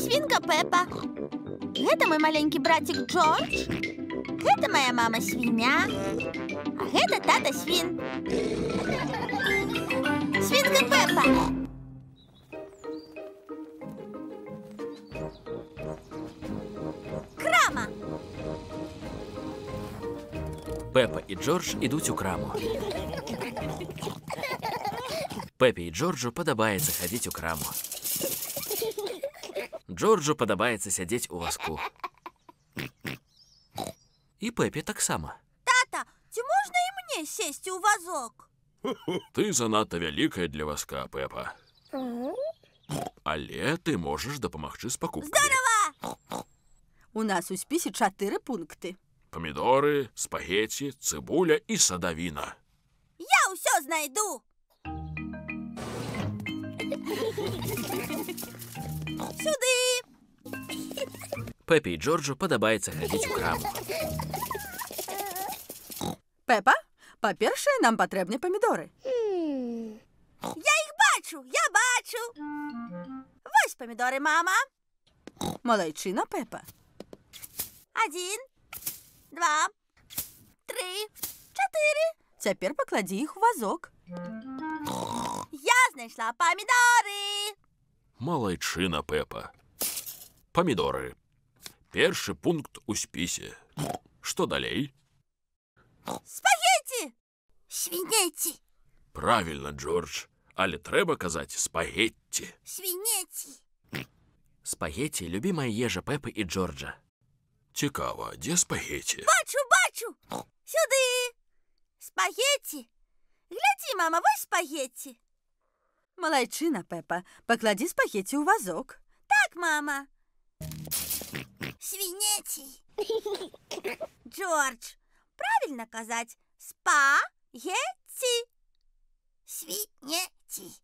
свінка Пепа. Гэта мой маленькі брацік Джордж. Гэта моя мама свіня. А гэта тата свін. Свінка Пепа. Крама. Пепа і Джордж ідуць у краму. Пепе і Джорджу падабаецца хадзіць у краму. Джорджу падабаецца сядзець у вазку. І Пепе таксама. Тата, ці можна і мне сесці ў вазок? Ты занадта вялікая для вазка, Пепа. Але ты можаш дапамагчы з пакупкамі. Здорава! У нас у спісе 4 пункты. Памідоры, спагеці, цыбуля і садавіна. Я ўсё знайду! Сюды! Пепе і Джорджу падабаецца хадзіць у краму. Пепа, па-першае, нам патрэбны памідоры. Я іх бачу, я бачу. Вось памідоры, мама. Малайчына, Пепа. 1, 2, 3, 4. Цяпер пакладзі іх у вазок. Я знайшла памідоры. Малайчына, Пепа. Памідоры. Першы пункт у спісе. Што далей? Спагеці! Свінеці! Правільна, Джордж. Але трэба казаць спагетці. Свінеці! Спагеці – любімая ежа Пепы і Джорджа. Цікава, дзе спагеці? Бачу, бачу! Сюды! Спагеці! Глядзі, мама, вось спагеці. Малайчына, Пепа. Пакладзі спагеці ў вазок. Так, мама. Свінеці. Джордж, правільна казаць спагеці. Свінеці.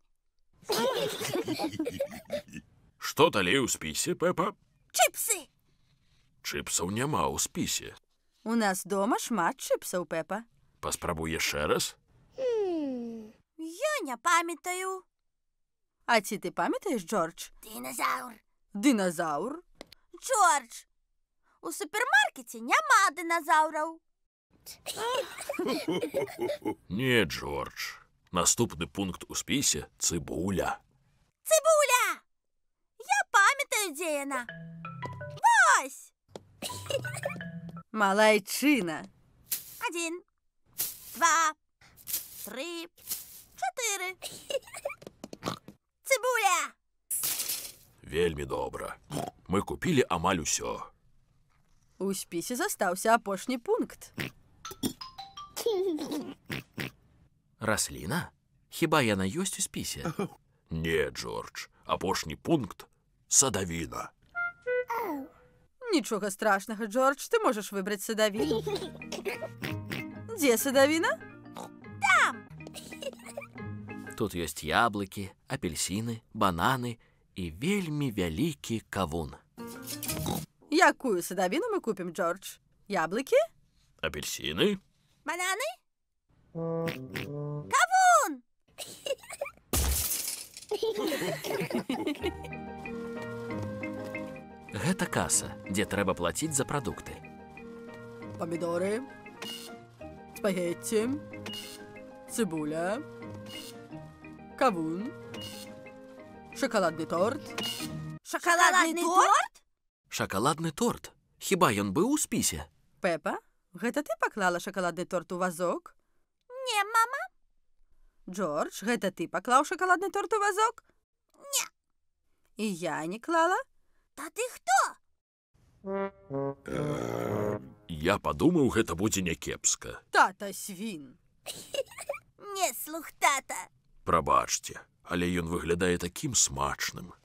Што далей у спісе, Пепа? Чыпсы. Чыпсаў няма ў спісе. У нас дома шмат чыпсаў, Пепа. Паспрабуй яшчэ раз. Я не памятаю. А ці ты памятаеш, Джордж? Дыназаўр. Дыназаўр? Джордж, у супермаркеце няма дыназаўраў. Не, Джордж. Наступны пункт у спісе – цыбуля. Цыбуля! Я памятаю, дзе яна. Вось! Малайчына. 1, 2, 3, 4. Цыбуля! Вельмі добра. Мы купілі амаль усё. У спісе застаўся апошні пункт. Расліна? Хіба яна ёсць у спісе? Не, Джордж. Апошні пункт – садавіна. Нічога страшнага, Джордж. Ты можаш выбраць садавіну. Дзе садавіна? Там! Тут ёсць яблыкі, апельсіны, бананы і вельмі вялікі кавун. Якую садавіну мы купім, Джордж? Яблыкі? Апельсіны? Бананы? Кавун! Гэта каса, дзе трэба плаціць за прадукты. Памідоры, спагетці, цыбуля, кавун, шакаладны торт. Шакаладны торт? Шакаладны торт? Хіба ён быў у спісе? Пепа, гэта ты паклала шакаладны торт у вазок? Не, мама. Джордж, гэта ты паклаў шакаладны торт у вазок? Не. І я не клала? Тады хто? Я падумаў, гэта будзе някепска. Тата свін. Не слух, тата. Прабачце, але ён выглядае такім смачным.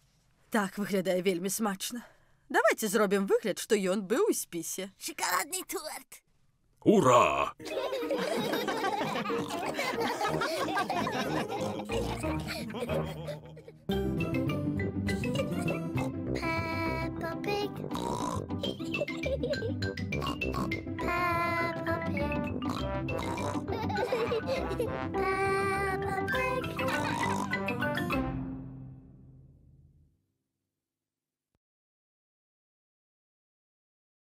Так, выглядае вельмі смачна. Давайте зробім выгляд, што ён быў у спісе. Шакаладны торт. Ура!